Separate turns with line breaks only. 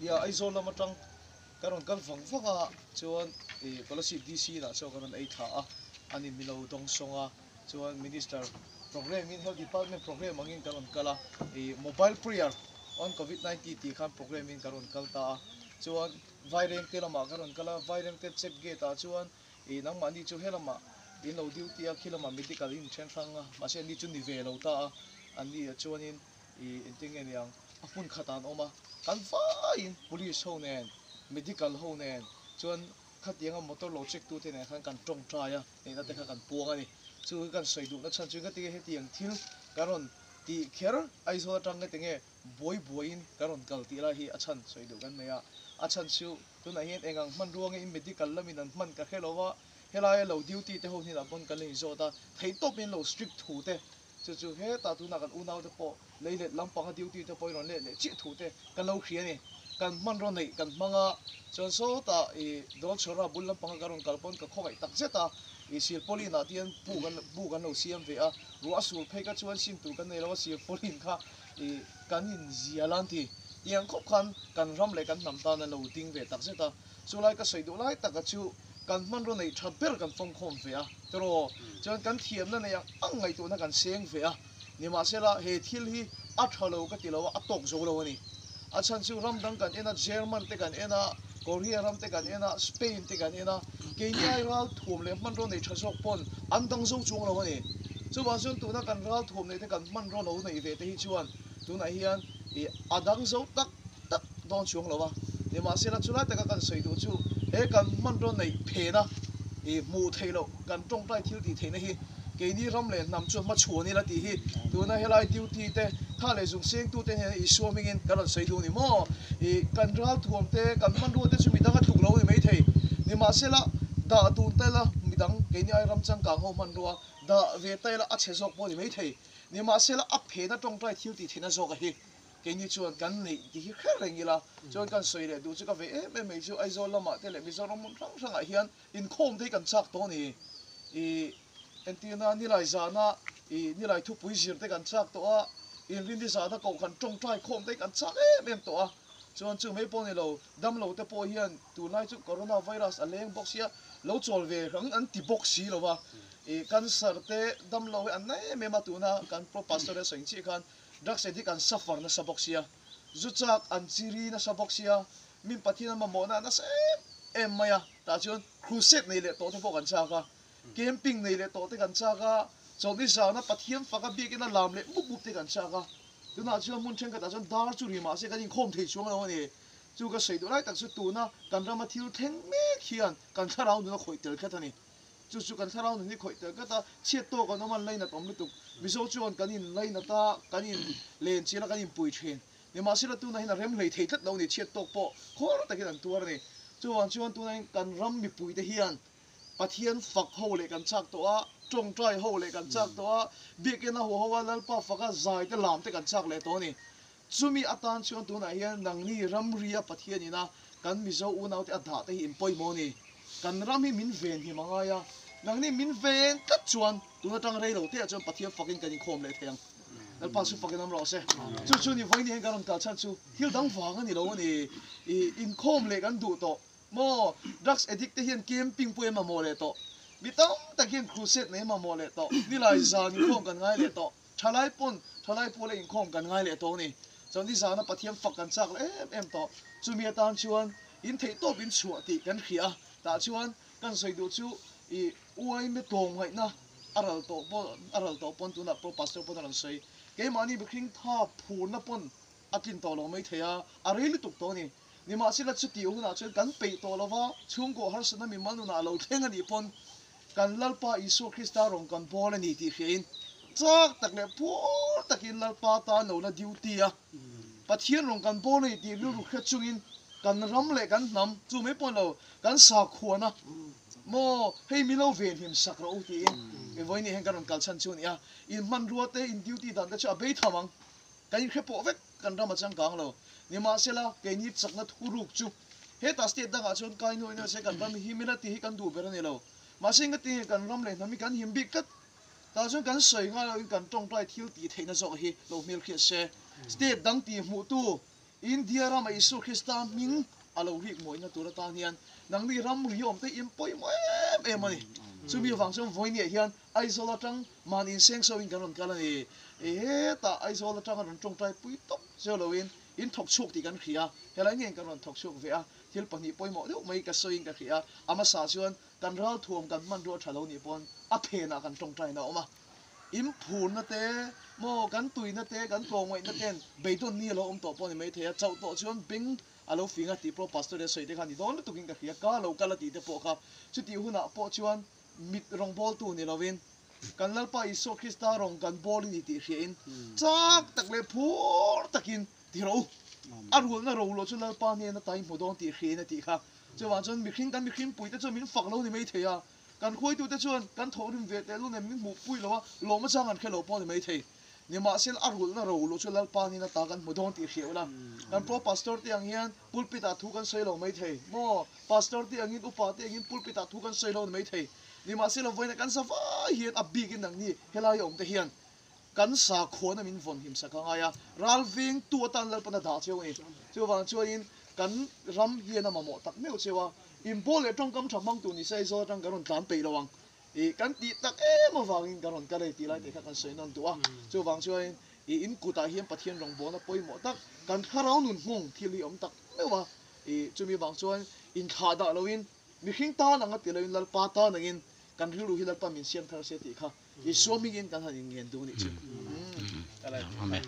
Ia Aizawl lam atang ka rawn kal vang vang a, chuan ih Kolasib DC inah chuan ka rawn ei thla a, ani min lo dawng sawng a, chuan Minister programme in Health Department programme angin ka rawn kal a, ih Mobile Prayer on Covid 19 tih khan programme in ka rawn kal ta a, chuan Vairengte lamah ka rawn kal a, Vairengte check gate ah chuan ih nangmahni chu helamah in lo duty a, khilamah medical in then hrang a, mahse anni chu ni ve lo ta a, anni ah chuanin ih engtin nge niang a hmun khatah an awm a, kan vaiin police ho nen medical ho nen chuan khatianga motor lo check tute nen khan kan tawngtai a, neihna te kha kan puang a ni. Chu hi kan sawi duhna chhan chu engati nge hetiang thil kan rawn tih kher Aizawl atang nge tinge buai buaiin kan rawn kal tih lai hi a chhan sawi duh kan nei a, a chhan chu tunah hian engang hmanrua nge in medical lamin an hman ka hre lo a, helaia lo duty te ho hnenah pawn kan la inzawt a, theihtawpin lo strict thu te Chu chu hetah tunah kan unaute pawh lei let lampanga duty te pawhin rawn let leh chiah thu te kan lo hria a ni. Kan hmanraw neih kan hmang a, chuan sawtah ih Dawlchhawra bul lampanga kan rawn kal pawn ka khawngaih tak zet a, ih silpauline ah te hian bu kan bu kan lo siam ve a, ruah a sur phei kha chuan sim tur kan nei lo a, silpauline kha ih kan inzial a an ti. Tiang khawp khan kan ram leh kan hnam tan an lo ding ve tak zet a. Chu lai ka sawi duh lai taka chu kan hmanraw neih tha ber kan fawmkhawm ve a, tiraw? Chuan kan thiamna nei ang ang ngaihtuahna kan seng ve a, nimahsela he thil hi a tha lo ka ti lo a, a tawk zo lo a ni. A chhan chu ram dang kan en a, German te kan en a, Korea ram te kan en a, Spain te kan en a, keini ai ral thuam leh hmanraw nei tha zawk pawn an dang zo chuang lo a ni. Chuvang chuan tuna kan ral thuam neih te kan hmanraw lo neih ve te hi chuan tunah hian ih a dang zo tak tak dawn chuang lo a, nimahsela chulai taka kan sawi duh chu he kan hmanraw neih phena ih hmuh theih loh kan tawngtai thil tih theihna hi keini ram leh hnam chuan hmachhuan ila tih hi tuna helai duty te tha leh zung sengtute hnena Isua hmingin kan rawn sawi duh ni maw? Ih kan ralthuam te kan hmanrua te chu midang a tluk lo a ni maithei, nimahsela dah dun ta ila midang keini ai ram changkang ho hmanrua dah ve ta ila a chhe zawk pawh a ni maithei, nimahsela a phena tawngtai thil tih theihna zawk a hi. Keini chuan kan neih ti hi hre reng ila, chuan kan sawi leh duh chu ka ve em em mai chu Aizawl lamah te leh Mizoram hmun hrang hrangah hian inkhawm te hi kan chak tawh a ni. Ih entirna nilai zana ih nilai thupui zir te kan chak tawh a, inrinni zana kohhran tawngtai khawm te hi kan chak em em tawh a, chuan chu mai pawh ni lo damlo te pawh hian tunlai chu corona virus a leng bawk sia lo chawl ve rang an ti bawk si lo va, ih cancer te damlo hi an na em em a tuna kan pro pastor te sawi chiah khan Drugs addict an suffer nasa bawk sia, zu chak an chiri nasa bawk sia, min Pathian a mamawhna a nasa em em mai a, tah chuan crusade nei leh tawh te pawh kan chak a, camping nei leh tawh te kan chak a, chawlhni zana Pathian faka biakina lam leh mup mup te kan chak a, tunah chuan hmun thenkhatah chuan dar chu ri mahse kan inkhawm thei chuang lo a ni. Chu ka sawi duh lai tak chu tuna kan rama thil thleng mek hian kan thlarau nun a khawih tel tlat a ni. Chu chu kan thlarau nun hi khawih tel tlat a, chhiat tawk an awm a, an lainat awm lutuk. Mizo chuan kan in lainat a, kan in len chian a, kan in pui thin. Nimahsela tunah hian a rem hlei thei tlat lo a ni, chhiat tawk pawh khawr takin an tuar a ni. Chuvang chuan tunah hian kan ram mipuite hian Pathian fak ho leh kan chak tawh a, tawngtai ho leh kan chak tawh a, biakina haw ho a Lalpa faka zai te lam te kan chak leh tawh a ni. Chumi atan chuan tunah hian nangni ramria Pathian ina kan Mizo unaute a dah te hi in pawimawh a ni. Kan ram hi min ven him a ngai a, nangni min ven tlat chuan tun atang rei lo teah chuan Pathian fakin kan inkhawm leh thei ang. Lalpa chu fakin awm rawh se. Chu chu ni vawiin hian kan rawn kal chhan chu thil dang vang a ni lo a ni. I inkhawm leh kan duh tawh maw? Drugs addict te hian camping pawh hi an mamawh leh tawh. Mi tam tak hian crusade nei an mamawh leh tawh. Nilai zan inkhawm kan ngai leh tawh. Thalai pawn thalai pawla inkhawm kan ngai leh tawh a ni. Chuan nizana Pathian fak kan chak leh em em tawh. Chumi atan chuan in theih tawp in chhuah tih kan hria a, tah chuan kan sawi duh chu i uaime tlawmngaihna a ral tawh pawh a ral tawh pawn tunah pawh pastor pawn a rawn sawi. Keimahni mihring tha phurna pawn a tlin tawh lo mai thei a, a rei lutuk tawh a ni. Nimahsela chutih hunah chuan kan peih tawh lova, chhungkaw harsatna mimal nunah a lo thleng a nih pawn kan Lalpa Isua Krista rawn kan bawl a ni tih hriain chak tak leh phur takin Lalpa tan lo la duty a, Pathian rawn kan bawl a ni tih rilru hre chungin kan ram leh kan hnam chu mai pawh lo kan sakhuana maw hei mi lo venhim sak rawh u tiin vawiin hian kan rawn kal chhan chu a ni a, in hmanrua te in duty dan te chu a bei tham ang. Kan inhre pawh vek kan ram a changkang lo. Nimahsela, keini chakna thuruk chu hetah state dangah chuan kai nuai nuai se kan ram hi him ila tih hi kan duh ber a ni lo. Mahse engati nge kan ram leh hnam hi kan him bik tlat? Tah chuan kan sawi ngai loin kan tawngtai thil tih theihna zawk hi lo hmelhriat se. State dang tih hmuhtu. India rama Isua Krista hming a lo rik mawihna tur atan hian nangni ramri awmte in pawimawh em em a ni. Chumi avang chuan vawinia hian Aizawl atang mahni inseng so in kan rawn kal a ni. Hetah Aizawl atanga rawn tawngtai pui tawp zeuh loin in thawk chhuak tih kan hria. Helai ngeiin kan rawn thawk chhuak ve a, thil pahnih pawimawh deuh mai ka sawiin ka hria. A hmasa chuan kan ralthuam kan hmanrua tha lo nih pawn a phenah kan tawngtaina a awm a. In phurna te maw kan tuina te kan tlawmngaihna ten beidawn ni a lo awm tawh pawh a ni maithei a, chauh tawh chuan beng a lo fing a tih pawh Pastor a sawi te kha ni dawn lutuk in ka hria, ka lo kal a tih te pawh kha chutih hunah pawh chuan mit rawngbawltu ni lovin kan Lalpa Isua Krista rawng kan bawl i ni tih hria in chak tak leh phur takin ti rawh u, a rulna roluah chu Lalpa hnena ta i hmu dawn tih hria in a tih kha. Chuvang chuan mihring kan mihring puite chuan min fak lo ni maithei a, Kan hruaitute chuan kan thawhrim ve teh lunem min hmuh pui lo a, lawm achang an hre lo pawh a ni maithei. Nimahsela a rulhna ro luh chu Lalpa nin ata kan hmu dawn tih hria ula. Kan pro pastor te ang hian pulpit ah thu kan sawi lo maithei. Maw? Pastor te angin upa te angin pulpit ah thu kan sawi lo a ni maithei. Nimahsela vawiin kan sa vai hian a bikin nangni helai awm te hian Kan sakhuana min vawn him sak a ngai a, ral vengtu atan Lalpan a dah cheu a ni. Chuvang chuanin kan ram hian a mamawh tak meuh cheu a, inbawl leh tawngkam tha hmang tur ni se Aizawl atang kan rawn tlan peih lo ang. Ih, kan tih tak em avangin kan rawn kal e tih lai te kha kan sawi nawn duh a. Chuvang chuanin ih, in kutah hian Pathian rawngbawlna pawimawh tak, kan thlarau nun nghawng thil hi a awm tak meuh a. Ih, chumi vang chuan inthlah dah loin mihring tan anga ti loin Lalpa tan angin kan rilru hi Lalpa min siam thar se tih kha Isua hmingin kan han inngen duh a nih chu. Amen.